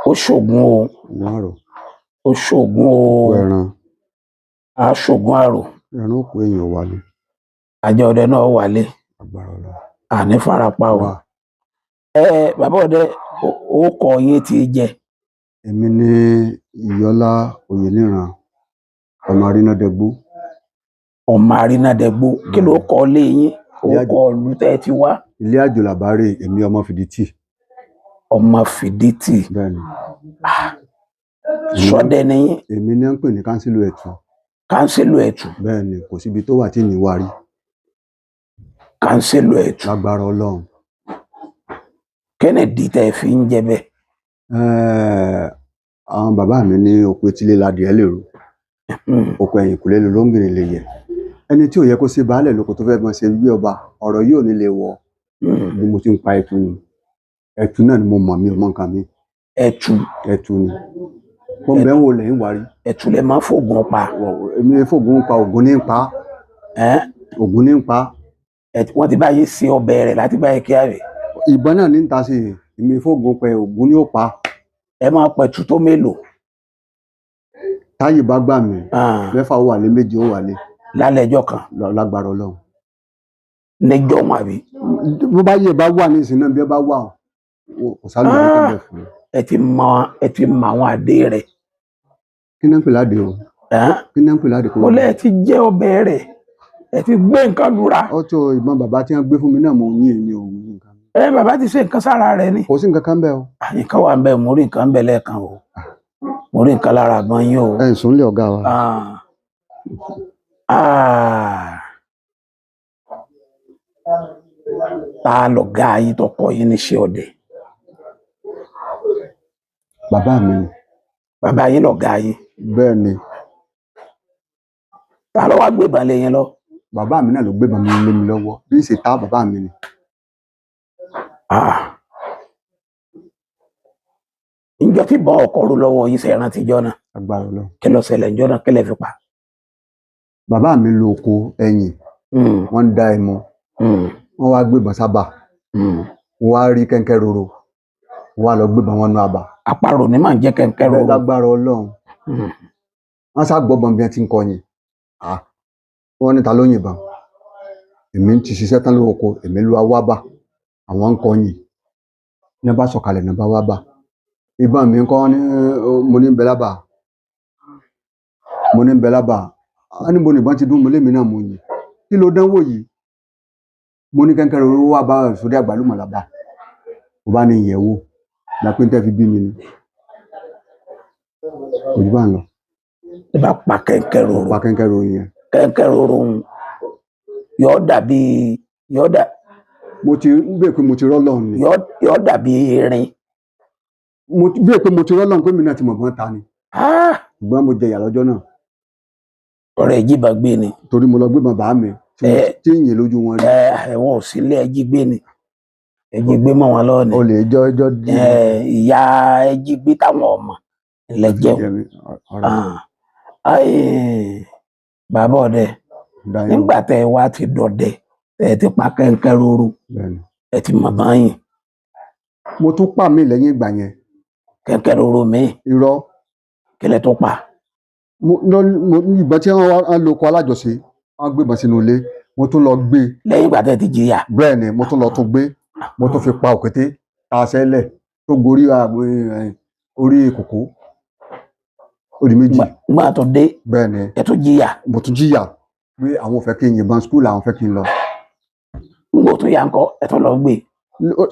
Ó ṣògùn o. Ògùn àrò. Ó ṣògùn o. Òkú ẹran. A ṣògùn àrò. Ẹran òkú èèyàn wálé. Àjọ ọdẹ náà wálé. Agbára Ọlọ́run. Àní farapa o. Wà. Ẹ bàbá ọdẹ, ó kọ yín tí í jẹ? Èmi ní Ìyọlá Oyèníran, ọmọ Arínádẹgbó. Ọmọ Arínádẹgbó. Kí ló kọ lé yín? Ó kọ ìlú tẹ́ ẹ ti wá? Ilé àjò làbárè, èmi ọmọ Fìdítì. Ọmọ Fìdítì. Bẹ́ẹ̀ni. Sọdẹ ni yín? Èmi ní ń pè ní kánsílù Ẹ̀tù. Kánsílù Ẹ̀tù. Bẹ́ẹ̀ni, kò síbi tó wà tí ní wá rí. Kánsílù Ẹ̀tù. Lágbára Ọlọ́run. Kí ni ìdí tẹ́ ẹ fi ń jẹ bẹ́ẹ̀? Àwọn bàbá mi ní oko etílé ladìẹ lèrò, oko ẹ̀yìnkùlé lolóńgìní lè yẹ. Ẹni tí ò yẹ kó ṣe baálẹ̀ lóko tó fẹ́ mọ ṣe bí ọba, ọ̀rọ̀ yìí ò ní lè wọ̀. Bí mo ti ń pa ẹtu ni. Ẹtu náà ni mo mọ̀, mi ò mọ nǹkan mi. Ẹ̀tù. Ẹtu ni. Wọ́n bẹ̀ ń wo lẹ́yìn wárí. Ẹ̀tù lẹ máa ń fògùn pa? Èmi fògùn pa, Ògún ní ń pa. Ògún ní ń pa. Wọ́n ti bá yín ṣe ọbẹ̀ rẹ̀ láti bá yín kí àrè. Ìbọn náà ní ń ta sí i. Èmi fògùn pẹ, Ògún ní ó pa. Ẹ máa pẹ̀tù tó mélòó? Táyè bá gbà mí, 6 ó wálé, 7 ó wálé. Lálẹ́ ẹjọ́ kan? Lágbára Ọlọ́run. Níjọ́ wọn àbí? Bó bá yẹ bá wà ní ìsìn náà, bí ẹ bá wà o, kò sálù ní kẹ́kẹ́ fún mi. Ẹ ti mọ àwọn àdé rẹ̀. Kí ni ń pè láde o? Kí ni ń pè láde? Mo lẹ́ ẹ ti jẹ́ ọbẹ̀ rẹ̀, ẹ ti gbé nǹkan lura. Ó tó ìbọn bàbá tí wọ́n gbé fún mi náà, mo yín èmi òun ní nǹkan. Ẹ bàbá ti ṣe nǹkan sára rẹ̀ ni. Kò sí nǹkan kan bẹ́ẹ̀ o. Nǹkan wà ń bẹ, mo rí nǹkan ń bẹ lẹ́ẹ̀kan o. Mo rí nǹkan lára àgbọn yín o. Ẹ ń sùn lé ọ̀gá wa. Ta lọ̀gá yín tó kọ́ yín níṣẹ́ ọdẹ? Bàbá mi ni. Bàbá yín lọ̀gá yín? Bẹ́ẹ̀ ni. Ta ló wá gbé ìbọn lé yín lọ? Bàbá mi náà ló gbé ìbọn mi lé mi lọ́wọ́. Bí ń ṣe ta bàbá mi ni. Ǹjọ́ tí ìbọn ọkọ̀ rú lọ́wọ́ yín, ṣe rántí ijọ́ náà? Agbára Ọlọ́run. Kí ló ṣẹlẹ̀ ǹjọ́ náà? Kí lẹ fi pa? Bàbá mi lo oko ẹ̀yìn, wọ́n ń dá ẹmu, wọ́n wá gbé ìbọn sábà, wọ́n wá rí kẹ́ńkẹ́ roro, wọ́n wá lọ gbé ìbọn wọn nú abà. Àparò ní màá ń jẹ́ kẹ́ńkẹ́ roro. Lágbára Ọlọ́run. Wọ́n sá gbọ́ bọ̀n bí wọ́n ti ń kọyìn. Wọ́n ní ta ló yìnbọn? Èmi ti ṣiṣẹ́ tán lóko, èmi ló wá bà, àwọn ń kọyìn. Ní bá sọ̀kalẹ̀, ní bá wá bà. Ìbọn mi ńkọ́? Ní mo ní ń bẹ lábà. Mo ní ń bẹ lábà. Wọ́n ní mo ní ìbọn ti dún, mo lémi náà mo yìn. Kí ló dánwò yìí? Mo ní kẹ́ńkẹ́ roro wá bá sórí àgbálùmọ̀ lábà. Mo bá ní ìyẹ̀wò. Ìgbà pé ń tẹ́ fi bí mi ni. Kò jù bá ń lọ. Ní bá pa kẹ́ńkẹ́ roro. Pa kẹ́ńkẹ́ roro yẹn. Kẹ́ńkẹ́ roro ń yọ dàbí yọ dà. Mo ti ń bèè pé mo ti rọ́lọ́run ni. Yọ dàbí irin. Mo ti bèè pé mo ti rọ́lọ́run pé mi náà ti mọ̀ bọ́n ta ni. Ṣùgbọ́n mo jẹ ìyà lọ́jọ́ náà. Ọ̀rẹ́ ìjìbá gbé ni. Torí mo lọ gbé bàbá mi tí ń yìn lójú wọn rí. Ẹ̀wọ̀n ò sí ilé, ẹjí gbé ni. Ẹjí gbé mọ́ wọn lọ́wọ́ ni. O lè jọ ẹjọ́ dí. Ìyá ẹjí gbé táwọn ọmọ ilẹ̀ jẹun. Bàbá ọdẹ, nígbà tẹ ẹ wá ti dọdẹ, tẹ ẹ ti pa kẹ́ńkẹ́ roro, ẹ ti mọ̀ báyìí. Mo tún pa mí lẹ́yìn ìgbà yẹn. Kẹ́ńkẹ́ roro mi. Irọ́. Kílẹ̀ tó pa? Mo ìbọn tí wọ́n lo oko alájọṣe, wọ́n gbé ìbọn sínú ilé, mo tún lọ gbé. Lẹ́yìn ìgbà tẹ́ ti jìyà. Bẹ́ẹ̀ ni, mo tún lọ tún gbé, mo tún fi pa òkété tá a ṣẹlẹ̀ tó gorí orí kòkó. Ó di 2. Gbà tó dé. Bẹ́ẹ̀ ni. Ẹ tún jìyà. Mo tún jìyà pé àwọn ò fẹ́ kí n yìnbọn school, àwọn fẹ́ kí n lọ. N kò tún yà ń kọ́, ẹ tún lọ gbé.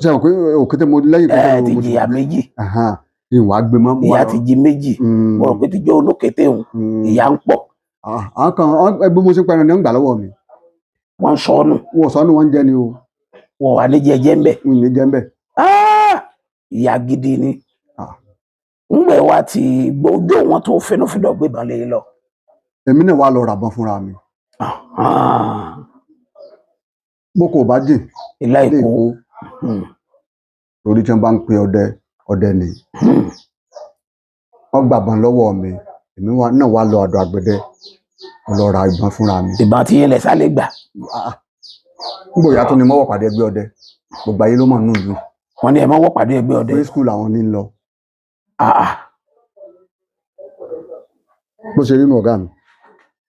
Ṣe àwọn pé òkété mo lẹ́yìn Ẹ ti jìyà 2. Ìwà gbé mọ́. Ìyá ti jí 2. Mo rò pé ti jẹ́ olókété òun. Ìyá ń pọ̀. Àwọn kan ẹgbẹ́ mo ṣe pẹ́ran ní ń gbà lọ́wọ́ mi. Wọ́n sọnù. Wọ́n sọnù, wọ́n ń jẹ ni o. Wọ́n wà ní jẹjẹ ń bẹ̀. N ní jẹ ń bẹ̀. Ìyá gidi ni. Ngbẹ̀ wa ti gbójú wọn tó fínúfíndọ̀ gbé ìbọn lé lọ. Èmi náà wá lọ ràbọn fúnra mi. Bó kò bá jìn. Ilá Èkó. Torí tí wọ́n bá ń pe ọdẹ, ọdẹ ni. Wọ́n gbàbọn lọ́wọ́ mi. Èmi náà wá lọ ọ̀dọ̀ àgbẹ̀dẹ. Mo lọ ra ìbọn fúnra mi. Ìbọn tí yín lẹ sálẹ̀ gbà. Nígbà ìyá tó ni mọ́wọ́ pàdé ẹgbẹ́ ọdẹ. Gbogbo ayé ló mọ̀ nínú ìlú. Wọ́n ní ẹ mọ́wọ́ pàdé ẹgbẹ́ ọdẹ. Pé school àwọn ní ń lọ. Ah, ah. Bó ṣe rí nu ọ̀gá mi.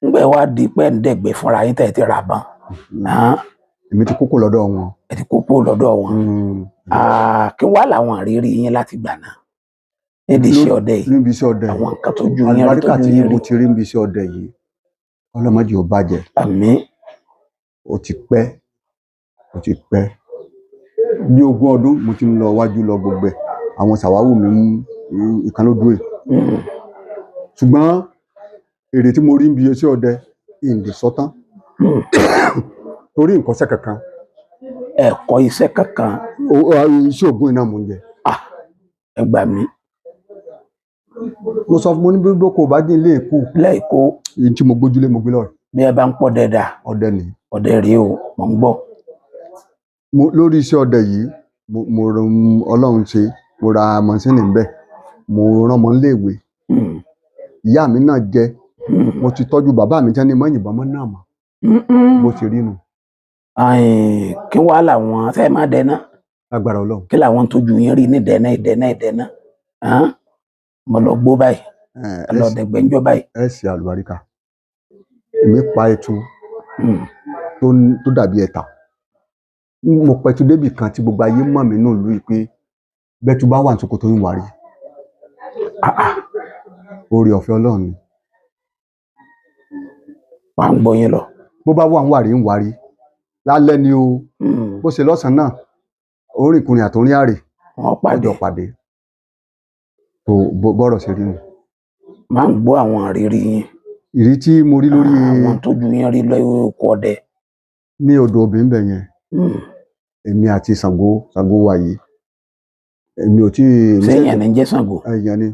Ńgbẹ́ wá di pé ń dẹ̀gbẹ́ fúnra yín tẹ̀ ti ra bàn. Ah, Èmi ti kókó lọ́dọ̀ wọn. Ẹ ti kó kúrò lọ́dọ̀ wọn. Ah, kí wá làwọn àrírí yín láti gbà náà nídìí iṣẹ́ ọdẹ yìí? Níbi iṣẹ́ ọdẹ yìí, Àwọn nǹkan tó ju yín rí, tó àlùbáríkà ju tí yín mo rí. ti rí níbi iṣẹ́ ọdẹ yìí, ọlọ́mọdé ò bàjẹ́. Àmín. Ó ti pẹ́, ó ti pẹ́, bí 20 ọdún mo ti ń lọ wájú lọ gbogbo ẹ̀, àwọn sàwáwù mi ń ìkan ló dúró yìí. Ṣùgbọ́n èrè tí mo rí níbi iṣẹ́ ọdẹ ìǹdè sọ́tán torí nǹkan ṣẹ́ kankan. Ẹ kọ́ iṣẹ́ kankan? Iṣẹ́ ògùn iná mò ń jẹ. Ah, ẹ gbà mí. Mo sọ fún mo ní bí kò bá dín ilé èkó Lẹ́ẹ̀kọ́. èyí tí mo gbójúlé mo gbé lọ́rẹ̀. Bí ẹ bá ń pọ̀ dẹ́dà. Ọdẹ nìyí. Ọdẹ rèé o, mò ń gbọ́. Mo lórí iṣẹ́ ọdẹ yìí, mo Ọlọ́run ṣe, mo ra mọ́sìnì ńbẹ̀, mo rán ọmọ níléèwé. Ìyá mi náà jẹ. Mo ti tọ́jú bàbá mi jẹ́ ní mọ́ yìnbọn mọ́ náà mọ́. Bó ṣe rí nu. Àìn, kí wá làwọn ṣe máa dẹná? Lágbára Ọlọ́run. Kí làwọn tójú yín rí ní dẹná ìdẹná ìdẹná? Hàn? Mo lọ gbó báyìí, Ẹ lọ dẹgbẹ́njọ́ báyìí. Ẹ ṣe àlùbáríkà, èmi pa ẹtu tó dàbí ẹ̀tà. Mo pẹtu débì kan tí gbogbo ayé mọ̀ mí náà lóye pé bẹ́tù bá wà ní Sókótó ń wárí. Ah, ah, Oore ọ̀fẹ́ Ọlọ́run ni. Wà ń gbọ́ yín lọ. Bó bá wà ń wàrí ń wárí lálẹ́ ni o. Bó ṣe lọ́sàn-án náà, orìnkùnrin àtòrin àrè Wọ́n pàdé. ọjọ́ pàdé tó bọ́rọ̀ ṣe rí nu. Máa ń gbọ́ àwọn àrírí yín. Ìrí tí mo rí lórí Àwọn tójú yín rí lórí oko ọdẹ. Ní odò obìnrin bẹ̀ yẹn, èmi àti Ṣàngó, Ṣàngó wa yìí, èmi ò tí ì Sẹ́yìn ní jẹ́ Ṣàngó? Èèyàn ni.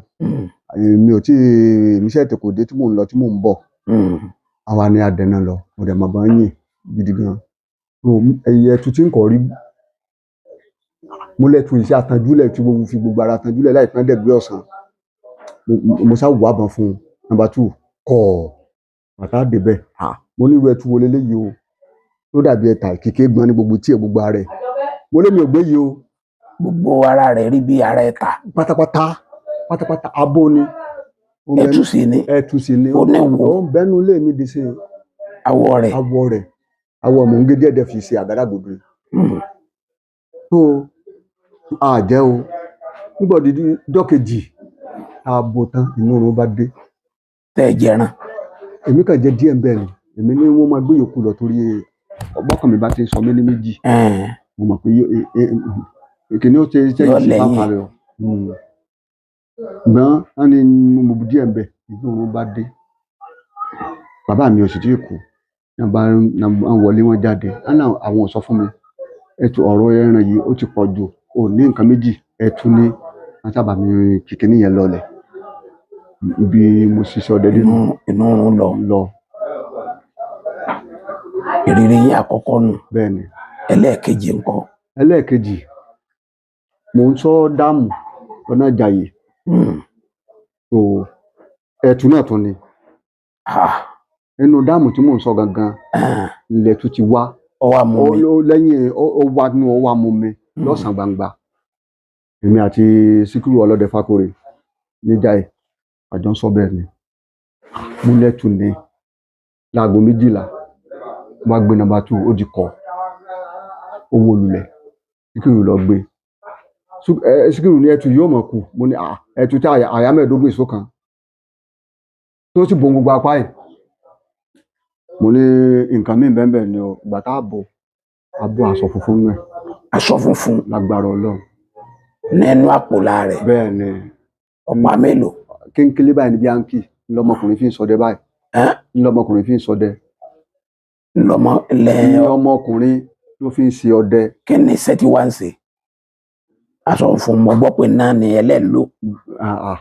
Èmi ò tí èmi ṣe tèkò dé tí mò ń lọ tí mò ń bọ̀. Àwa ni adẹ̀nà lọ, mo dẹ̀ mọ̀ bá ń yìn gidi gan. So, ẹyẹ ẹtu tí ń kọ̀ rí, mo lẹ́tu iṣẹ́ atanjúlẹ̀ tí mo fi gbogbo ara tanjúlẹ̀ láì pẹ́ dẹ̀gbẹ́ ọ̀sán. Mo sá wà bán fún un number two kọ̀ bàtà débẹ̀. Ah, mo ní irú ẹtu wo leléyìí o tó dàbí ẹ̀ta kìkì gbọ́n ní gbogbo tí ẹ̀ gbogbo ara ẹ̀? Mo lé mi ò gbé yìí o. Gbogbo ara rẹ̀ rí bí ara ẹ̀ta. Pátápátá pátápátá, abo ni. Ó ń bẹ Ẹtu sì ni. Ẹtu sì ni. Ó ní wo. Ó ń bẹnu ilé mi di sí i. Awọ rẹ̀. Awọ rẹ̀, awọ mò ń gé díẹ̀ díẹ̀ fi ṣe àgádágodo. Tó a jẹ́ o, nígbà dídí ọjọ́ kejì tá a bò tán, inú oorun bá dé. Tẹ́ ẹ jẹran? Èmi kàn jẹ díẹ̀ bẹ́ẹ̀ ni. Èmi ní wọ́n máa gbé yòókù lọ torí ọgbọ́kàn mi bá ti sọ mí ní méjì. Mo mọ̀ pé kìnìún ó ṣe iṣẹ́ Yóò yìí ṣe lẹ́yìn. bá parẹ́ o. Ṣùgbọ́n wọ́n ní mo bu díẹ̀ bẹ́ẹ̀, inú oorun bá dé. Bàbá mi ò sì tí ì kú. Ní wọ́n bá ń wọlé, wọ́n jáde. Wọ́n náà àwọn ò sọ fún mi ẹtu ọ̀rọ̀ ẹran yìí ó ti pọ̀ jù, ò ní nǹkan méjì, ẹtu ní wọ́n sábà mi kìkìnní yẹn lọlẹ̀ bí mo ṣiṣẹ́ ọdẹ dé. Inú oorun lọ. Lọ. Ìrírí yín àkọ́kọ́ nù? Bẹ́ẹ̀ ni. Ẹlẹ́ẹ̀kejì ńkọ́? Ẹlẹ́ẹ̀kejì, mò ń sọ dáàmù lọ́nà Ìjàyè. So ẹtu náà tún ni. Ah, Nínú dáàmù tí mò ń sọ gangan ah, ilẹ̀ tún ti wá. Ó wá mú mi. Lẹ́yìn ó wá nú, ó wá mú mi lọ́sàn-án gbangba. Èmi àti Síkírù ọlọ́dẹ Fákórè níjàyè àjọ ń sọ bẹ́ẹ̀ ni. Mo lẹ́tù ní láago 12, wọ́n á gbé number two, ó di kọ́, ó wó lulẹ̀. Síkírù lọ gbé. Síkírù ní ẹtù yóò mọ̀ kú. Mo ní à ẹtù tí àyà 15 ìṣó kan tó sì bo gbogbo apá ẹ̀. Mo ní nǹkan míì bẹ́ẹ̀ bẹ́ẹ̀ ni o. Ìgbà tá a bọ̀, a bọ́ aṣọ funfun nù ẹ̀. Aṣọ funfun? Lágbára Ọlọ́run. Nínú àpò láàrẹ̀? Bẹ́ẹ̀ ni. Ọ̀pá mélòó? Kéńkélé báyìí ní bí áńkì ńlọmọkùnrin fi ń ṣọdẹ báyìí. Ẹ́n? Ńlọmọkùnrin fi ń ṣọdẹ. Lọmọ lẹ? Ńlọmọkùnrin ló fi ń ṣe ọdẹ. Kí ni iṣẹ́ tí wàá ń ṣe? Aṣọ funfun, mo gbọ́ pé náà ni ẹlẹ́ẹ̀lò. Ah, ah.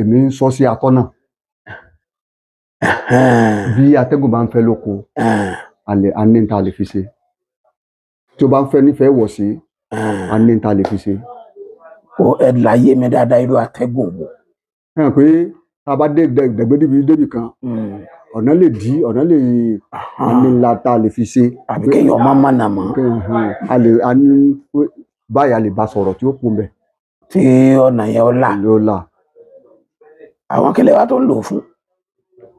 Èmi ń sọ sí atọ́nà. Bí atẹ́gùn bá ń fẹ́ lóko, a ní ta lè fi ṣe. Tí o bá ń fẹ́ nífẹ̀ẹ́ wọ̀ sí, a ní ta lè fi ṣe. Kó ẹ láyé mi dáadáa, irú atẹ́gùn wo? Ẹ hàn pé tá a bá dé dẹ̀gbẹ́ débi kan, ọ̀nà lè dí, ọ̀nà lè, a ní ńlá tá a lè fi ṣe. Àbí kéèyàn má mọ̀nà mọ́. A lè, a ní báyìí, a lè bá sọ̀rọ̀ tí ó kú mbẹ̀. Tí ọ̀nà yẹn ó là. Ló là. Àwọn kílẹ̀ wa tó ń lò fún?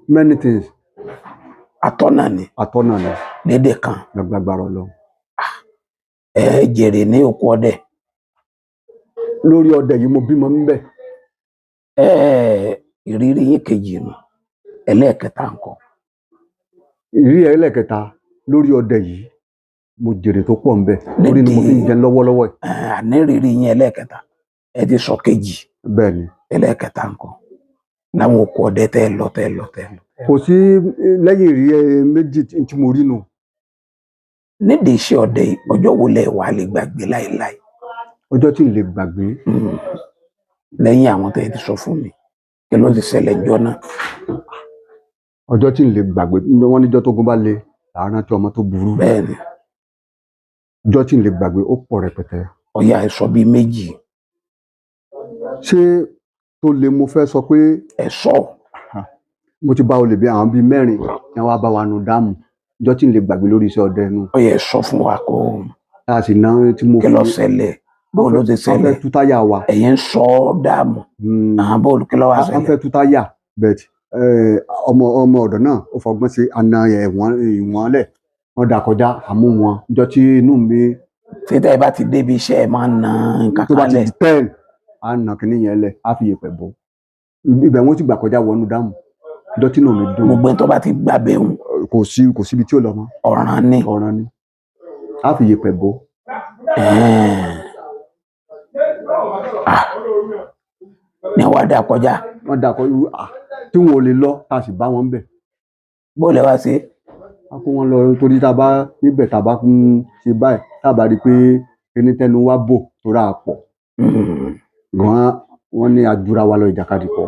Many things. Atọ́nà ni. Atọ́nà ni. Lédè kan. Lágbára Ọlọ́run. Ẹ jèrè ní oko ọdẹ. Lórí ọdẹ yìí mo bímọ ńbẹ̀. Ẹ ìrírí yín kejì nù, ẹlẹ́ẹ̀kẹta ńkọ́? Ìrírí ẹlẹ́ẹ̀kẹta lórí ọdẹ yìí, mo jèrè tó pọ̀ ńbẹ̀ lórí ni mo fi ń jẹun lọ́wọ́lọ́wọ́ yìí. Àní ìrírí yín ẹlẹ́ẹ̀kẹta, ẹ ti sọ kejì. Bẹ́ẹ̀ ni. Ẹlẹ́ẹ̀kẹta ńkọ́ láwọn oko ọdẹ tẹ́ ẹ lọ tẹ́ ẹ lọ tẹ́ ẹ lọ? Kò sí lẹ́yìn ìrírí méjì tí mo rí nù. Nídìí iṣẹ́ ọdẹ yìí, ọjọ́ wo lẹ wà lè gbàgbé láéláé? Ọjọ́ tí n lè gbàgbé. Lẹ́yìn àwọn tẹ́ ẹ ti sọ fún mi, kí ló ti ṣẹlẹ̀ ńjọ́ náà? Ọjọ́ tí n lè gbàgbé, wọ́n níjọ́ tógun bá le là á rántí ọmọ tó burú. Bẹ́ẹ̀ ni. Ọjọ́ tí n lè gbàgbé ó pọ̀ rẹpẹtẹ. Ọ̀yá, ẹ sọ bíi méjì. Ṣé tó le mo fẹ́ sọ pé? Ẹ sọ. Mo ti bá olè bí àwọn bíi mẹ́rin tí wọ́n bá wa nu dáàmù. Ọjọ́ tí n lè gbàgbé lórí iṣẹ́ ọdẹ nu. Ọ̀yá, ẹ sọ fún wa kó. Tá a sì ná tí mo Kí ló ṣẹlẹ̀? Bó ló ti wọ́n fẹ́ ṣẹlẹ̀? tú táyà wa. Ẹ̀yin ń sọ dáàmù? Àwọn bóòlù, kí ló wá Wọ́n ṣẹlẹ̀? fẹ́ tú táyà, but ọmọ ọmọ ọ̀dọ̀ náà ó fọgbọ́n sí àna ẹ̀wọ̀n ìwọ̀n lẹ̀, wọ́n dà kọjá àmú wọn. Ọjọ́ tí inú mi. Ṣé tẹ́ ẹ bá ti débi iṣẹ́, ẹ máa ń na nǹkan Tó bá kan ti lẹ̀? di 10, á nà kínní yẹn lẹ̀, á fi yèpẹ̀ bò ibẹ̀, wọ́n ti gbà kọjá wọnú dáàmù. Ọjọ́ tí inú mi dùn. Gbogbo ẹni tó bá ti gbàbẹ̀ ń Kò sí, kò síbi tí ò lọ mọ́. Ọ̀ràn ni. Ọ̀ràn ni, á fi yèpẹ̀ bò. Ẹ̀ẹ́n. Ah. Ní wàá dà kọjá. Wọ́n dà kọjá tí wọn ò lè lọ, tá a sì bá wọn bẹ̀. Bó lẹ wá ṣe? A kó wọn lọ torí tá a bá níbẹ̀, tá a bá ń ṣe báyìí, tá a bá rí i pé kíní tẹnu wa bò tó rà pọ̀ gan, wọ́n ní ajura wa lọ ìjàkadì kọ́.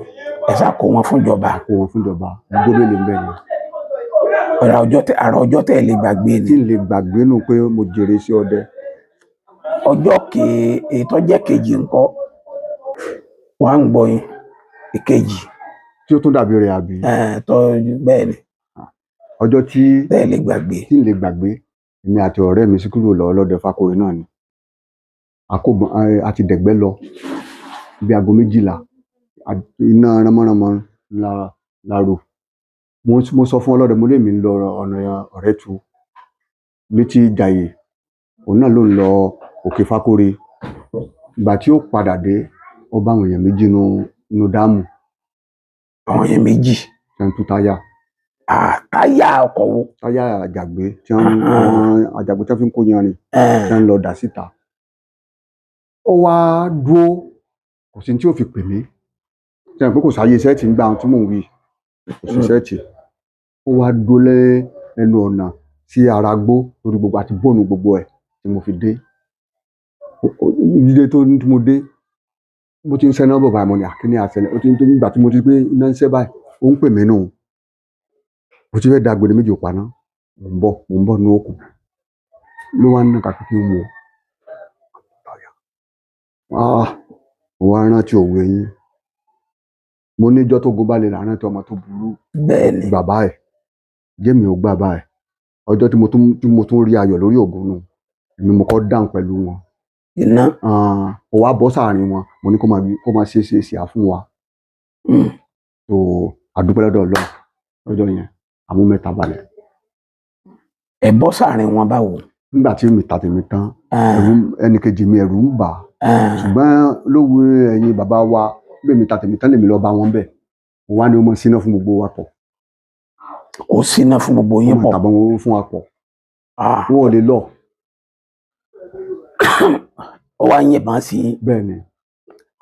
Ẹ sá kó wọn fúnjọba. Kó wọn fúnjọba, gómìnà ń bẹ̀ ni. Ọ̀rọ̀ ọjọ́ tẹ àrà ọjọ́ tẹ lè gbàgbé ni. Tí n lè gbàgbé nù pé mo jèrè sí ọdẹ. Ọjọ́ ke ètò jẹ́ kejì ńkọ́? Wọ́n á ń gbọ́ yín, ìkejì. Tí ó tún dàbí rẹ̀ àbí? Ẹ̀ẹ́n, tó bẹ́ẹ̀ ni. Ọjọ́ tí Tẹ́ lè gbàgbé. Tí n lè gbàgbé, èmi àti ọ̀rẹ́ mi Síkírù lọ ọlọ́dẹ Fákóre náà ni àkóbọn àti dẹ̀gbẹ́ lọ bí aago 12, iná ránmọ́ránmọ́ la la rò. Mo sọ fún ọlọ́dẹ, mo lé mi ń lọ ọ̀nà Ọ̀rẹ́tu létí Ìjàyè, òun náà ló ń lọ Òkè Fákóre. Ìgbà tí ó padà dé, ó bá àwọn èèyàn méjì nínú dáàmù. Àwọn yẹn méjì? Tí wọ́n ń tú táyà. Ah, táyà ọkọ̀ wo? Táyà àjàgbé tí wọ́n àwọn àjàgbé tí wọ́n fi ń kó yanrìn tí wọ́n ń lọ dà síta. Ó wá dúró, kò sí ní tí ó fi pè mí tí wọ́n pé kò sáyé sẹ́ẹ̀tì ń gbà tí mò ń wí, kò sí sẹ́ẹ̀tì. Ó wá dúró lé ẹnu ọ̀nà sí ara gbó torí gbogbo àti bóònù gbogbo ẹ̀ tí mo fi dé. Dídé tó tí mo dé, bó ti ń ṣẹ́ná bọ̀ báyìí, mo ní àkíní àṣẹlẹ̀ ó ti ń tó. Nígbà tí mo ti pé iná ń ṣẹ́ báyìí, ó ń pè mí nù. Mo ti fẹ́ da agbede méjì ò paná, mò ń bọ̀, mò ń bọ̀ ní òkun ló wá ń nàka kí n wò. Ah, mo wá rántí òwe yín, mo ní ijọ́ tó gun bá lè là rántí ọmọ tó burú. Bẹ́ẹ̀ ni. Gbà báyìí, jẹ́mi ò gbà báyìí. Ọjọ́ tí mo tún rí ayọ̀ lórí ògùn nù, èmi mo kọ́ dáhùn pẹ̀lú wọn. Iná. Ah, ó wá bọ́ sáàrin wọn, mo ní kó máa ṣe ṣe ṣe à fún wa. Tó àdúpẹ́ lọ́dọ̀ Ọlọ́run lọ́jọ́ yẹn, àmú mẹ́ta balẹ̀. Ẹ bọ́ sáàrin wọn báwo? Nígbà tí mi ta tèmi tán, ẹ̀rù ẹnì kejì mi, ẹ̀rù ń bà á, ṣùgbọ́n lówó ẹ̀yin bàbá wa bẹ́ẹ̀, mi ta tèmi tán, lèmi lọ bá wọn bẹ̀. Mo wá ní ó mọ síná fún gbogbo wa pọ̀. Kò síná fún gbogbo ó yín mọ pọ̀? Tàbọn wọn fún wa pọ̀. Ah, wọn ò lè lọ. Ó wá yìnbọn sí yín? Bẹ́ẹ̀ ni.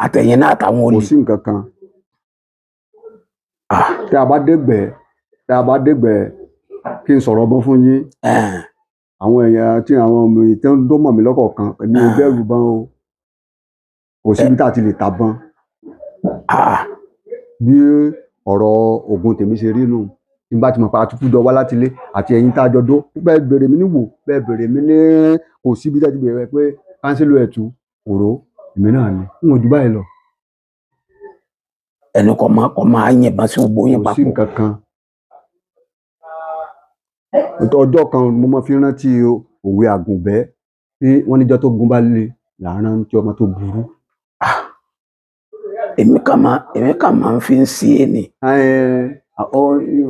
Àtẹ̀yìn náà àtàwọn Kò olè? sí nǹkan kan. Ah, Tí a bá dégbẹ́, kí n sọ̀rọ̀ ọgbọ́n fún yín. Àwọn èèyàn tí àwọn ọmọ yìí tó ń mọ̀ mí lọ́kọ̀ọ̀kan, èmi ò bẹ̀rù bán o. Kò síbi tá a ti lè ta bán. Ah, bí ọ̀rọ̀ ògùn tèmi ṣe rí nù, tí n bá ti mọ̀ pé àtúkù jọ wá láti ilé àti ẹ̀yin tá a jọ dó bẹ́ẹ̀, bèrè mí níwò bẹ́ẹ̀, bèrè mí ní kò síbi tá a ti bèrè pé kánsílò ẹ̀tù òró èmi náà ni n ò jù báyìí lọ. Ẹni kọ́ máa yìnbọn sí gbogbo yín Kò sí papọ̀? nǹkan kan. Ọjọ́ kan mo máa fi rántí òwe àgùnbẹ́ pé wọ́n níjọ́ tó gun bá le là á rántí ọmọ tó burú. Èmi kàn máa ń fi ń sí é ni. Ẹ,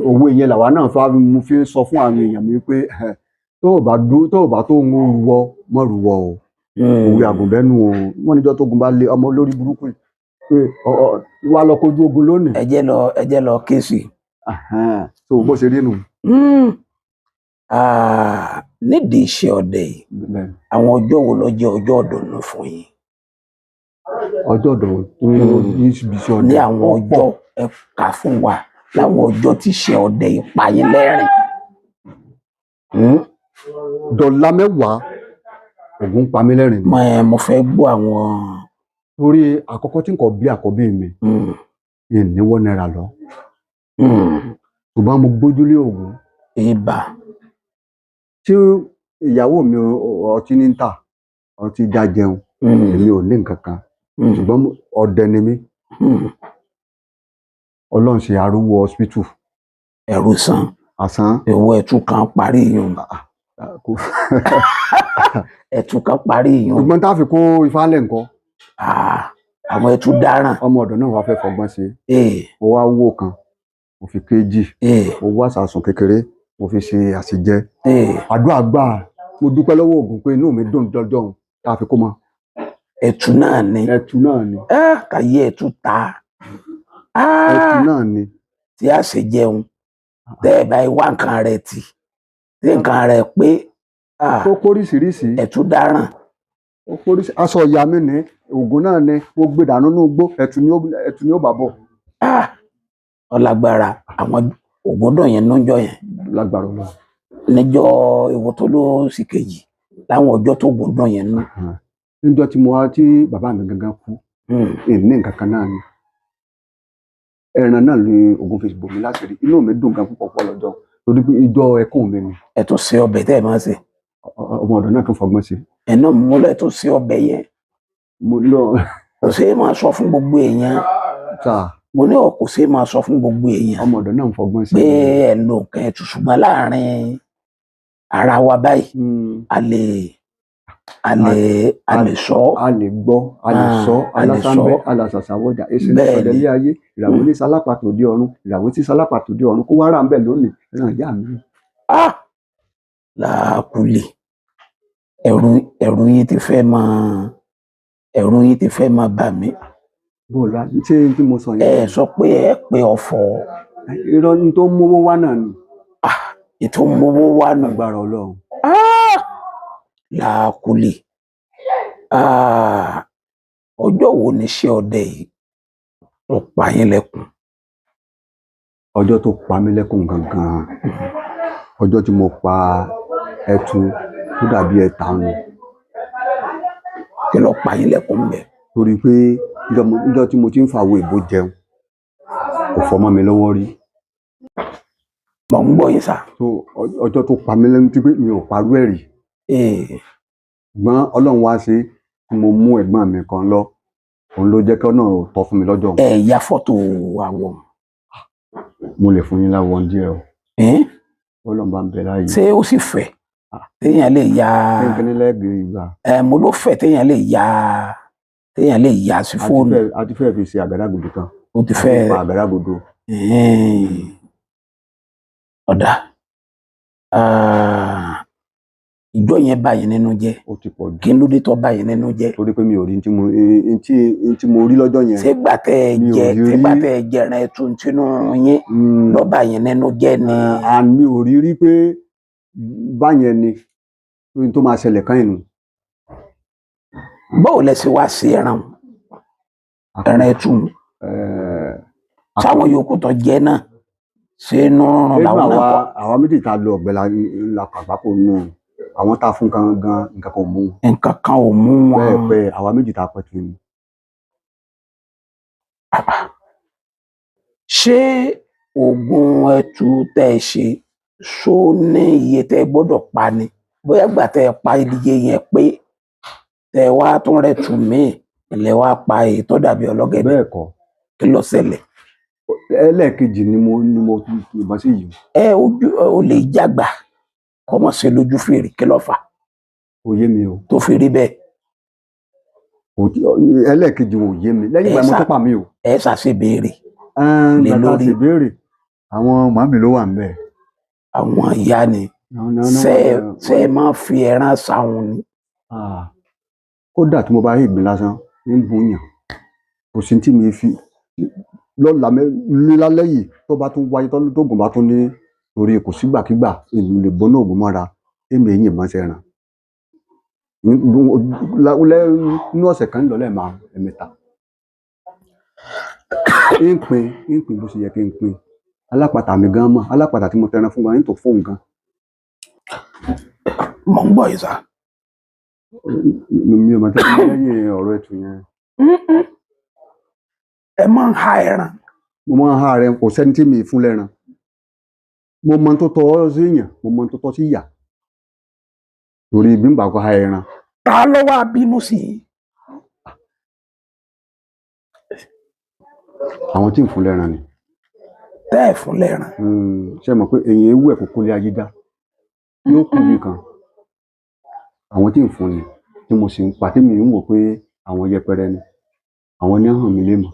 òwe yẹn làwa náà fa mo fi ń sọ fún àwọn èèyàn mi pé tó o bá dú tó o bá tó ń ruwọ mọ́ ruwọ o. Òwe àgùnbẹ́nu o. Wọ́n níjọ́ tógun bá lé ọmọ olórí burúkú yìí pé wá lọ kojú ogun lónìí. Ẹ jẹ́ lọ ké sí i. Ẹhẹ́n, so bó ṣe rí nù. Ah, nídìí iṣẹ́ ọdẹ yìí, Bẹ́ẹ̀ni. àwọn ọjọ́ wo ló jẹ́ ọjọ́ ọ̀dùnnú fún yín? Ọjọ́ ọ̀dọ̀ ní ibi iṣẹ́ ọdẹ Ní àwọn ó pọ̀. ọjọ́, ẹ kà fún wa láwọn ọjọ́ tí iṣẹ́ ọdẹ yìí pa yín lẹ́rìn. Dọ̀là 10 Ògún pa mí lẹ́rìn ni. Mo fẹ́ gbọ́ àwọn. Torí àkọ́kọ́ tí nǹkan bí àkọ́bí mi, ìníwọ́ náírà lọ, ṣùgbọ́n mo gbójúlé Ògún. Ibà. Tí ìyàwó mi ọtí ní ń tà, ọtí já jẹun, èmi ò ní nǹkan kan, ṣùgbọ́n ọdẹ ni mí. Ọlọ́run ṣe arúgbó hospital. Ẹ̀rù san. Àsán. Ìwọ ẹ̀tù kan parí yìí, ẹ̀tù kan parí yìí. Ṣùgbọ́n tá a fi kó ifá lẹ̀ ńkọ́? Ah, àwọn ẹ̀tù dáràn. Ọmọ ọ̀dọ̀ náà wàá fẹ́ fọgbọ́n ṣe. Ee. Mo wá wó kan, mo fi kéjì, mo wá sàsùn kékeré, mo fi ṣe àṣejẹ. Àdúrà gbà, mo dúpẹ́ lọ́wọ́ Ògún pé inú mi dùn jọjọ́ òun tá a fi kó mọ. Ẹ̀tù náà ni. Ẹ̀tù náà ni. Ah, kàyé ẹ̀tù ta. Ẹ̀tù Ah, náà ni. Tí a ṣe jẹun tẹ́ ẹ̀ bá wá nǹkan rẹ̀ tì tí nǹkan rẹ̀ pé, ah, Ó póríṣiríṣi. Ẹ̀tù dáràn. Ó póríṣi. Aṣọ ìyá mi ní Ògún náà ni mo gbé dànù ní igbó, ẹ̀tù ni ó bà bọ̀. Ah, ọlágbára àwọn ògbódò yẹn níjọ́ yẹn. Lágbára Ọlọ́run. Níjọ́ ìwọ tó ló sì kejì láwọn ọjọ́ tó gbódò yẹn nú. Níjọ́ tí mo wá tí bàbá mi gangan kú, ìní nǹkan kan náà ni ẹran náà ni Ògún fi bò mí láṣìírí. Inú mi dùn gan púpọ̀ pọ̀ lọ́jọ́ torí pé ìjọ ẹkún mi ni. Ẹ tún ṣe ọbẹ̀ tẹ́ ẹ máa ṣe. Ọmọ ọ̀dọ̀ náà tún fọgbọ́n sí. Ẹ náà múlẹ̀ tún ṣe ọbẹ̀ yẹn. Mo lọ. Kò ṣeé máa sọ fún gbogbo èèyàn. Ta. Mo ní ọ kò ṣeé máa sọ fún gbogbo èèyàn. Ọmọ ọ̀dọ̀ náà ń fọgbọ́n sí. Pé ẹ lo nǹkan ẹ̀tù, ṣùgbọ́n láàrin ara wa báyìí, a lè sọ. A lè gbọ́, a lè Ah, sọ. a lè sọ. Alásánbẹ́ alàsàsàwọ̀jà èsì ní Bẹ́ẹ̀ ọ̀dẹ̀ ni. ilé ayé, ìràwọ̀ ní sálápàtò dé ọ̀run, ìràwọ̀ tí sálápàtò dé ọ̀run kó wá rà ń bẹ̀ lónìí ẹran ìyá mi. Ah, làákùlì, ẹ̀rù yín ti fẹ́ máa bà mí. Bó o la ṣé n tí mo sọ Ẹ yẹn? sọ pé ẹ pé ọ̀fọ̀. Irọ́ ní tó ń mówó wá náà ni. Ètò mowó wà nù. Agbára Ọlọ́run. Ah, làákùlì, ah, ọjọ́ wo ni iṣẹ́ ọdẹ yìí ló pa yín lẹ́kùn? Ọjọ́ tó pa mí lẹ́kùn gangan, ọjọ́ tí mo pa ẹtu tó dàbí ẹta ni. Kí ló pa yín lẹ́kùn bẹ́ẹ̀? Torí pé níjọ́ tí mo ti ń fàwọ̀ ìbò jẹun, kò fọ́ mọ́ mi lọ́wọ́ rí. Mọ̀ ń gbọ́ yín sà. So ọjọ́ tó pa mí lẹ́nu tí pé mi ò parú ẹ̀ rí, ṣùgbọ́n Ọlọ́run wá ṣe tí mo mú ẹ̀gbọ́n mi kan lọ, òun ló jẹ́ kí ọ̀nà tọ́ fún mi lọ́jọ́ òun. Ẹ ya fọ́tò àwọ̀? Mo lè fún yín láwọn díẹ̀ o. Ẹ́n? Ọlọ́run bá ń bẹ láàyè. Ṣé ó sì fẹ̀ téèyàn lè ya? Kínkínní lẹ́gbẹ̀ẹ́ ìgbà. Ẹ mo ló fẹ̀ téèyàn lè ya sí fóònù? A ti fẹ́ fi ṣe àgádágodo tán. Ó ti A ti fẹ́ pa àgádágodo. Ẹ̀ẹ́n. Ọ̀dà. Ah, ìjọ yẹn bà yín nínú jẹ́? Ó ti pọ̀ jù. Kí ló dé tó bà yín nínú jẹ́? Torí pé mi ò rí ní tí mo rí lọ́jọ́ yẹn. Ṣé gbà tẹ́ ẹ Mi ò jẹ rí ṣé gbà rí. tẹ́ ẹ jẹran ẹtu tínú yín ló bà yín nínú jẹ́ ni? Àmì ò rí rí pé báyẹn ni ohun tó máa ṣẹlẹ̀ kán ìnù. Báwo lẹ ṣe wá sí ẹran ẹtu sáwọn yòókù tó jẹ náà, ṣé inú rúnrún Nínú làwọn náà àwa kọ? Àwa méjì tá a lọ ọ̀gbẹ́ la kàgbákò nù àwọn tá a fún kan gan, nǹkan kan ò mú wọn. Nǹkan kan ò mú wọn? Bẹ́ẹ̀ pẹ́ àwa méjì tá a pẹ́ tún ni. Ṣé oògùn ẹtu tẹ́ ẹ ṣe ṣó ní iye tẹ́ ẹ gbọ́dọ̀ pa ni? Bóyá gbà tẹ́ ẹ pa iye yẹn pé tẹ́ ẹ wá tún rẹ̀ tù míì ilẹ̀ wá pa èyí tó dàbí ọlọ́gẹ̀dẹ̀? Bẹ́ẹ̀ kọ́. Kí ló ṣẹlẹ̀? Ẹlẹ́ẹ̀kejì ni mo yìnbọn sí yìí. Ẹ ojú ó lè jágbà kọ́mọ̀ sí lójú fèrè, kí ló fà Kò yé mi o. tó fi rí bẹ́ẹ̀? Ẹlẹ́ẹ̀kejì wọn ò yé mi lẹ́yìn ìgbà Ẹ mo sà- tó pa mí o. Ẹ ṣàṣe béèrè lé Gbàtà lórí. sì béèrè, àwọn màmí ló wà ń bẹ̀. Àwọn ìyá ni. Àwọn náà Ṣé wà ń bẹ̀. Ṣé ẹ máa fi ẹran sáwọn ni? Ah, kódà tí mo bá rí ìgbín lásán ń bùn yàn, kò sí tí mi fi lọ́la lálẹ́ yìí tó bá tún wáyé tóògùn bá tún ní torí kò sígbàkigbà èmi lè gbóná ògùn mọ́ra, èmi èyí ìbọn ṣẹran nínú ọ̀sẹ̀ kan lọ́lẹ̀ máa ẹ̀mẹ́ta ń pin ń pin bó ṣe yẹ kí n pin. Alápatà mi gan mọ̀, alápatà tí mo tẹran fún gan ń tó fóun gan. Mò ń gbọ́ ìsà. Mi ò mọ̀ tẹ́lẹ̀ lẹ́yìn ọ̀rọ̀ ẹ̀tù yẹn. Ẹ máa ń há ẹran? Mo máa ń há rẹ, kò sẹ́ni tí mi ì fún lẹ́ran. Mo mọ tó tọ́ sí èèyàn, mo mọ tó tọ́ sí ìyà, torí bí n bá kọ́ há ẹran. Ta ló wá bínú sí i? Àwọn tí ń fún lẹ́ran ni. Tẹ́ ẹ̀ fún lẹ́ran. Ṣe mọ̀ pé èèyàn ewu ẹ̀ kò kólé ayé dá yóò kú bí kan. Àwọn tí ń fún ni tí mo sì ń pa, tí mi ń wò pé àwọn yẹpẹrẹ ni, àwọn ní hàn mí lé mọ̀.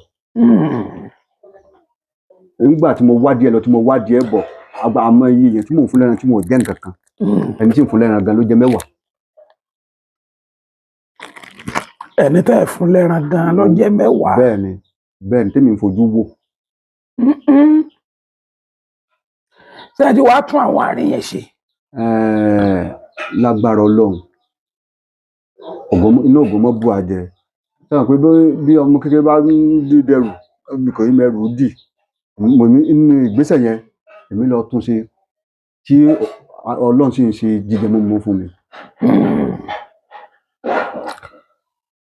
Nígbà tí mo wádìí ẹ lọ, tí mo wádìí ẹ bọ̀, àgbà àmọ́ iye èèyàn tí mò ń fún lẹ́ran tí mo jẹ́ nǹkan kan, ẹni tí ń fún lẹ́ran gan ló jẹ 10. Ẹni tẹ́ ẹ̀ fún lẹ́ran gan ló jẹ́ 10. Bẹ́ẹ̀ ni, bẹ́ẹ̀ ni, tèmi ń fojú wò. Ṣé ẹ ti wá tún àwọn àárín yẹn ṣe? Lágbára Ọlọ́run, inú ògùnmọ́ bù àjẹ sọ pé bí ọmọ kékeré bá ń dẹrù kò ní mẹ́rù dì. Mo ní inú ìgbésẹ̀ yẹn èmi lọ tún ṣe tí Ọlọ́run sì ń ṣe jíjẹ mímu fún mi.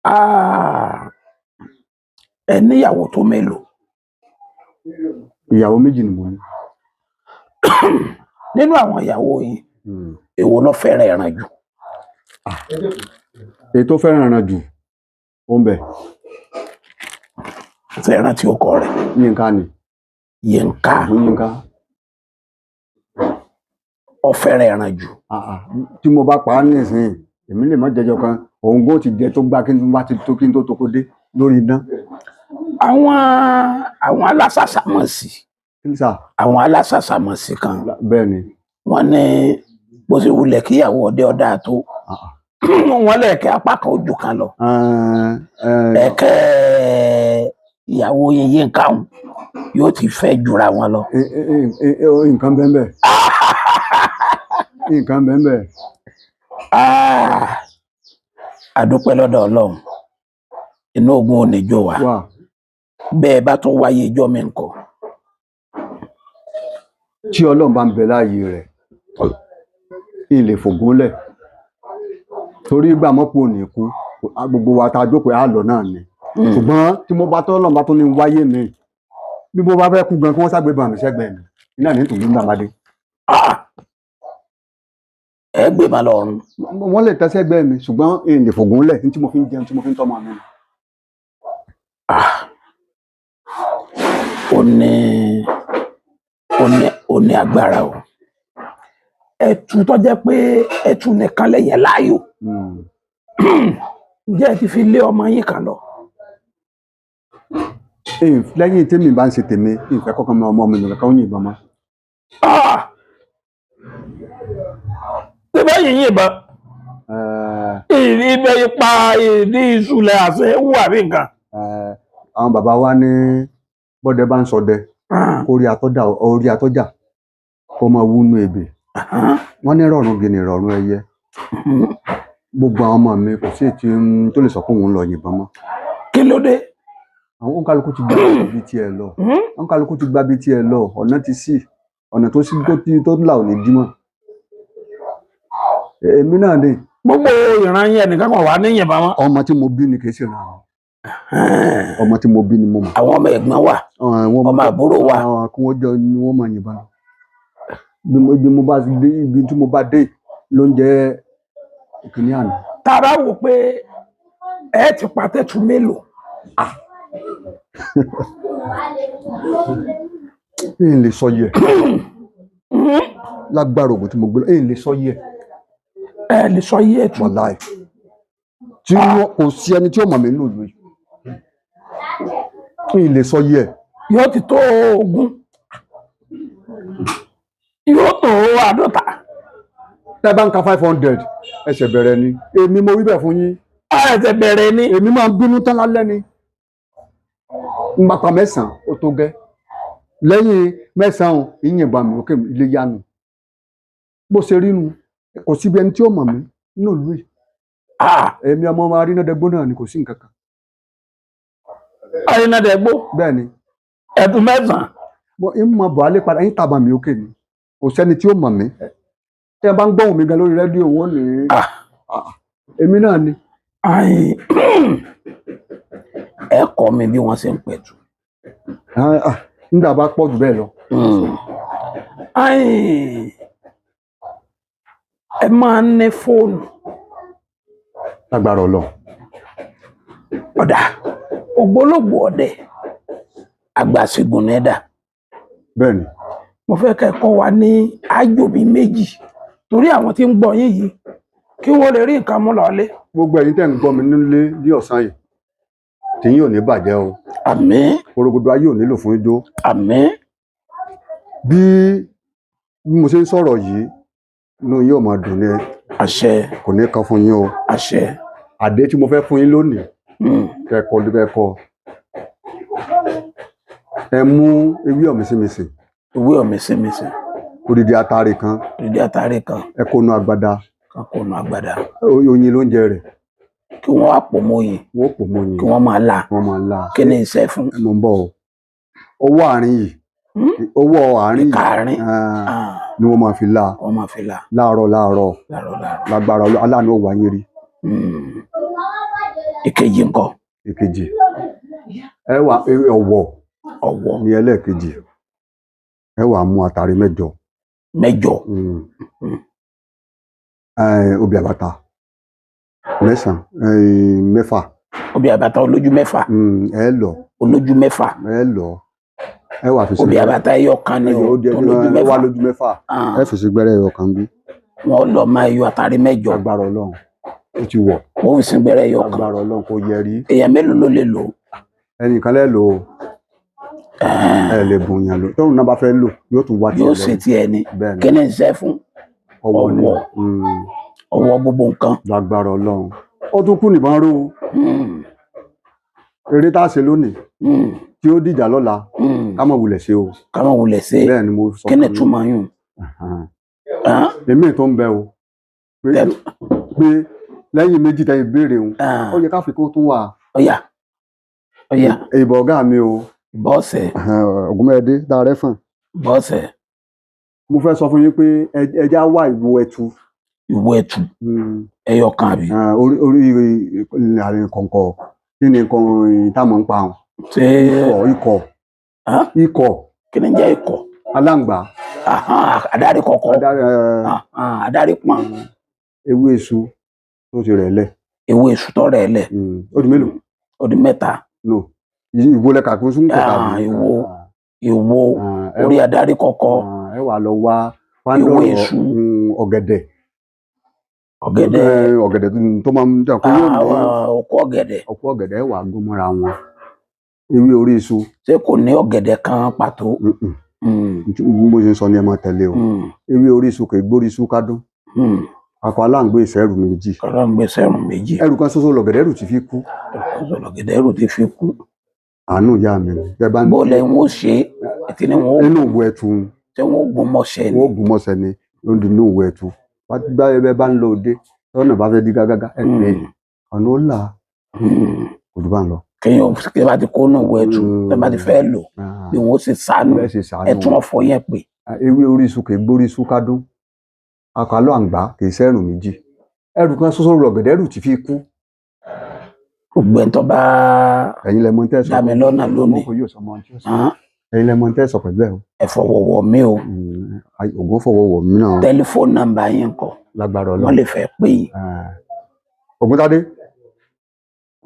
Ah, ẹ níyàwó tó mélòó? Ìyàwó méjì ni mo ní. Nínú àwọn ìyàwó yìí, èwo ló fẹ́ràn ẹran jù? Èyí tó fẹ́ràn ẹran jù ó ń bẹ. Ṣé ẹran tí ó kọ rẹ̀? Yínká ni. Yínká. Yínká. Ó fẹ́ràn ẹran jù. Ah, ah. Tí mo bá pa á nísìnyí, èmi lè má jẹjọ kan, òun gbó ti jẹ tó gbá kí n bá ti tó kí n tó toko dé lórí iná. Àwọn alásàsàmọ̀sì. Kí ni sà? Àwọn alásàsàmọ̀sì kan. Bẹ́ẹ̀ ni. Wọ́n ní bó ṣe wulẹ̀ kíyàwó ọdẹ ọdá tó, wọ́n lẹ̀kẹ́ apá kan ojú kan lọ. Ẹ̀kẹ́ ìyàwó yín Yínká òun yóò ti fẹ́ jura wọn lọ. Nǹkan bẹ́ẹ̀ bẹ́ẹ̀, nǹkan bẹ́ẹ̀ bẹ́ẹ̀. Ah, a dúpẹ́ lọ́dọ̀ Ọlọ́run, inú ogun ò ní jó wa. Wà. Bẹ́ẹ̀ bá tún wáyé ijọ́ mi ńkọ́? Tí Ọlọ́run bá ń bẹ láàyè rẹ̀, ilé fògúnlẹ̀ torí ìgbà mọ́pọ̀ ò ní kú, gbogbo wa tá a jókòó á lọ náà ni. Ṣùgbọ́n tí mo bá tọ́ Ọlọ́run bá tún ní wáyé mi, bí mo bá fẹ́ kú gan, kí wọ́n ságbé bá mi sẹ́gbẹ̀ẹ́ mi iná ní tòun gbà má dé. Ah! Ẹ gbé ma lọ ọ̀run. Wọ́n lè tẹ́ sẹ́gbẹ̀ẹ́ mi, ṣùgbọ́n ilé fògúnlẹ̀ ní tí mo fi ń jẹun, tí mo fi ń tọ́mọ mi. Ah! Ó ní agbára o. Ẹ̀tù tó jẹ́ pé ẹ̀tù nìkan lẹ́yìn láàyò. Ǹjẹ́ ẹ ti fi lé ọmọ yín kan lọ? Lẹ́yìn tèmi bá ń ṣe tèmi, ìfẹ́ kọ́kàn mọ ọmọ mi nìkan kan ó yìnbọn mọ́. Ah! Ṣé bẹ́ẹ̀ yìí yìnbọn? Ibẹ̀ ipa ìdí ìṣúlẹ̀ àṣẹ wù àbí nǹkan? Àwọn bàbá wa ní bọ́dẹ bá ń ṣọdẹ, orí atọ́jà, orí atọ́jà kó máa wúnú ebè. Wọ́n ní rọ̀rùn gini rọ̀rùn ẹyẹ. Gbogbo àwọn ọmọ mi kò sí èyí tó lè sọ pé òun ń lọ yìnbọn mọ́. Kí ló dé? Àwọn òǹkàlùkù ti gba ibi tiẹ̀ lọ. Òǹkàlùkù ti gba ibi tiẹ̀ lọ. Ọ̀nà ti ṣí. Ọ̀nà tó ṣí tó ti tó là ò ní dí mọ́. Èmi náà ni. Gbogbo ìran yẹn nìkan kan wà ní yìnbọn mọ́. Ọmọ tí mo bí ni kì í ṣe ìran mi. Ọmọ tí mo bí ni mo mọ̀. Àwọn ọmọ ẹ̀gbọ́n wà. Ọmọ àbúrò wà. Àwọn kí wọ́n jọ ni wọ́n máa yìnbọn lọ. Ibi mo bá dé, ibi tí mo bá dé ló ń jẹ́ ìkíní àná. Tá a bá wò pé ẹ ti pàtẹ́tù mélòó? N lè sọ yẹ. Lágbára ògùn tí mo gbé lọ, n lè sọ yẹ. Ẹ lè sọ yẹ ẹ̀tù. Wàláì. Tí wọn kò sí ẹni tí ó mọ̀ mí nínú ìlú yìí, mi ì lè sọ yìí ẹ̀. Yóò ti tó 20, yóò tó 50. Tẹ́ bá ń ka 500, ẹsẹ̀ bẹ̀rẹ̀ ni. Èmi mo wí bẹ́ẹ̀ fún yín. Ẹsẹ̀ bẹ̀rẹ̀ ni. Èmi máa ń bínú tán lálẹ́ ni. N bá pa 9, ó tó gẹ́. Lẹ́yìn 9, ìyìnbọn mi òkè ilé yánu. Bó ṣe rí nu, kò síbi ẹni tí ó mọ̀ mí nínú ìlú yìí. Èmi ọmọ ọmọ arínàdẹ́gbó náà ni, kò sí nǹkan kan. Arínàdẹ́gbó. Bẹ́ẹ̀ ni. Ẹ̀dùn 9. Mo ń mọ buhari padà ń tàbá mi òkè ni, kò sẹ́ni tí ó mọ̀ mí. Tí ẹ bá ń gbóhùn mi gan lórí rédíò, wọn ní èmi náà ni. Ẹ kọ́ mi bí wọ́n ṣe ń pẹ̀tù. Nígbà bá pọ̀ jù bẹ́ẹ̀ lọ. Ẹ máa ń ní fóònù. Lágbára Ọlọ́run. Ọ̀dà ògbólógbò ọdẹ àgbàṣègùn nẹ́dà. Bẹ́ẹ̀ ni. Mo fẹ́ kẹ́ kọ́ wa ní àjò bíi méjì torí àwọn tí ń gbọ́ yín yìí kí wọ́n lè rí nǹkan mú lọ́lé. Gbogbo ẹ̀yin tẹ́ ń gbọ́ mi nílé ní ọ̀sán yìí, tí yín ò ní bàjẹ́ o. Àmín. Orogodo ayé ò nílò fún ijó. Àmín. Bí mo ṣe ń sọ̀rọ̀ yìí, inú yín ò máa dùn ní. Àṣẹ. Kò ní kan fún yín o. Àṣẹ. Àdé tí mo fẹ́ fún yín lónìí, kẹ́kọ̀ọ́ kẹ́kọ̀ọ́, ẹ mú ewé ọ̀mísìmísì. Ewé ọ̀mísìmísì. Odidi atare kan. Odidi atare kan. Ẹ kó nu agbada. Kan kó nu agbada. Oyin ló ń jẹ rẹ̀. Kí wọ́n wá pò mọ́ oyin. Wọ́n pò mọ́ oyin. Kí wọ́n máa la. Wọ́n máa la. Kí ni iṣẹ́ fún? Ẹ mọ̀ ń bọ̀ o. Ọwọ́ àárín yìí. Ọwọ́ àárín yìí. Ìka àárín. Ni wọ́n máa fi la. Wọ́n máa fi la. Láàárọ̀ láàárọ̀. Láàárọ̀ láàárọ̀. Lágbára aláàánú ọ̀wá yín rí. Ìkejì ńkọ́? Ìkejì. Ẹ wà ọ̀wọ̀. Ọ̀wọ̀. Ní ẹlẹ́ẹ̀kejì. Ẹ wà mú àtàrí mẹ́jọ. Mẹ́jọ. Obì àbàtà 9, 6. Obì àbàtà olójú 6. Ẹ lọ. Olójú 6. Ẹ lọ. Ẹ wà fi sí. Obì àbàtà ẹyọ kan ni o, olójú 6. Wà lójú 6. Ẹ fi sí gbẹ́rẹ́ ẹyọ kan bí. Wọ́n lọ máa yọ àtàrí mẹ́jọ. Agbára Ọlọ́run ó ti wọ̀. Wọ́n fi sí gbẹ́rẹ́ ẹyọ kan. Agbára Ọlọ́run kò yẹ rí. Èèyàn mélòó ló lè lò? Ẹnìkan lẹ́ lò ó. Ẹ lè bùn yàn lò. Tóun náà bá fẹ́ lò, yóò tún wá tiẹ̀ lọ. Yóò ṣe tiẹ̀ ni. Kí ni iṣẹ́ fún? Ọwọ́ ni. Ọwọ́ gbogbo nǹkan. Lágbára Ọlọ́run. Ó tún kú nìbọn ró o. Eré tá a ṣe lónìí tí ó dìjà lọ́la, ká má wulẹ̀ ṣe o. Ká má wulẹ̀ ṣe. Bẹ́ẹ̀ ni mo sọ. Kí ni túmọ̀ yún? Èmi tó ń bẹ o. Pé lẹ́yìn méjì tẹ́ ìbéèrè òun, ó yẹ ká fi kó tún wà. Ọ̀yà. Ọ̀yà. Ìbọn ọ̀gá mi o. Bọ́ọ̀sẹ̀. Ògúnmẹ́ẹ̀dé dáa fún. Bọ́ọ̀sẹ̀. Mo fẹ́ sọ fún yín pé ẹja wá ìwo ẹtu. Ìwo ẹtu. Ẹyọ kan àbí. Orí àárín kọ̀ǹkọ̀ kí ni nǹkan táwọn ń pa wọn. Ṣé ikọ̀ ikọ̀. Kí ni jẹ́ ikọ̀? Aláǹgbá. Adarí kọ̀kọ̀. Adarí pọ̀n. Ewé iṣu tó ti rẹ̀ lẹ̀. Ewé iṣu tó rẹ̀ lẹ̀. Ó di mélòó? Ó di 3. No, ìwo lẹ́ka kó sún kẹta. Ìwo ìwo orí adarí kọ̀kọ̀. Ẹ wà lọ wá ewé iṣu. Ọ̀gẹ̀dẹ̀. Ọ̀gẹ̀dẹ̀. Ọ̀gẹ̀dẹ̀ tó máa ń dàn kó yóò ní. Òkú ọ̀gẹ̀dẹ̀. Òkú ọ̀gẹ̀dẹ̀ wà gún mọ́ra wọn. Ewé orí iṣu. Ṣé kò ní ọ̀gẹ̀dẹ̀ kan pàtó? Bí mo ṣe ń sọ ni ẹ máa tẹ̀lé o. Ewé orí iṣu kò gbórí iṣu kádùn. Akọ aláǹgbé ìṣẹ́rù méjì. Aláǹgbé ìṣẹ́rù méjì. Ẹrù kan ṣoṣo lọ̀gẹ̀dẹ̀ ẹrù ti fi kú. Ẹrù kan ṣoṣo lọ̀gẹ̀dẹ̀ ẹrù ti fi kú. Àánú ìyá mi ni. Bọ́ọ̀lù ẹ̀ ń wò ṣe ètí ni wọ́n. Inú òwò ẹtu. Ṣé wọ́n gún mọ́ṣẹ́ ni? Wọ́n gún mọ́ṣẹ́ ni. Ó di inú òwò ẹtu. Bá ẹ bá ń lọ òde, tọ́nà bá fẹ́ di gágágá, ẹ pè é. Ọ̀nà ó là. Kò jù bá ń lọ. Kéèyàn kí bá ti kó nù òwò ẹtu, tẹ́ bá ti fẹ́ lò, bí wọ́n ṣe sànù, ẹtún ọ̀fọ̀ yẹn pè. Ewé orí iṣu kì í gbórí iṣu kádùn. Akọ aláǹgbá kì í ṣẹ́rù méjì. Ẹrù kan ṣoṣo lọ̀gẹ̀dẹ̀ ẹrù ti fi kú. Gbogbo ẹni tó bá ẹ̀yin lẹ mọ̀ tẹ́ sọ dá mi lọ́nà lónìí. Ẹ̀yin lẹ mọ̀ tẹ́ sọ pẹ̀lú ẹ̀ o. Ẹ fọwọ́wọ́ mi o. Ògùn fọwọ́wọ́ mi náà. Tẹlifóònù nọ́mbà yín kọ́. Lágbára Ọlọ́run. Wọ́n lè fẹ́ pè yín. Ògúntádé.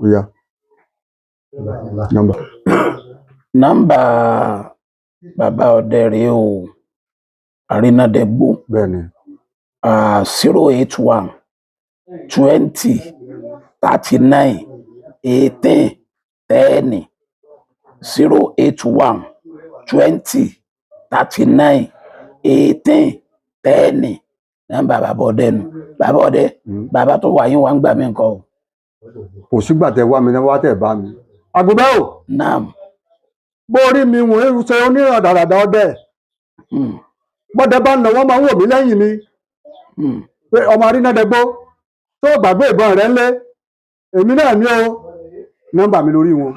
Ó yá. Nọ́mbà. Nọ́mbà bàbá ọdẹ rèé o. Arínàdẹ́gbò. Bẹ́ẹ̀ni. 081 20 39 18 10, 081 20 39 18 10. Nọ́mbà bàbá ọdẹ nu. Bàbá ọdẹ, bàbá tó wà yín wà ń gbà mí nǹkan o. Kò sígbà tẹ wá mi náà wá tẹ bá mi. Àgùnbẹ́ o. Naam. Bó rí mi wọ́n ń ṣe oníràdàràdà ọdẹ. Bọ́dẹ bá ń lọ, wọ́n máa ń wò mí lẹ́yìn ni pé ọmọ arínàdẹ́gbó tó gbàgbé ìbọn rẹ̀ ńlé, èmi náà ní o. Nọ́mbà mi lórí wọn.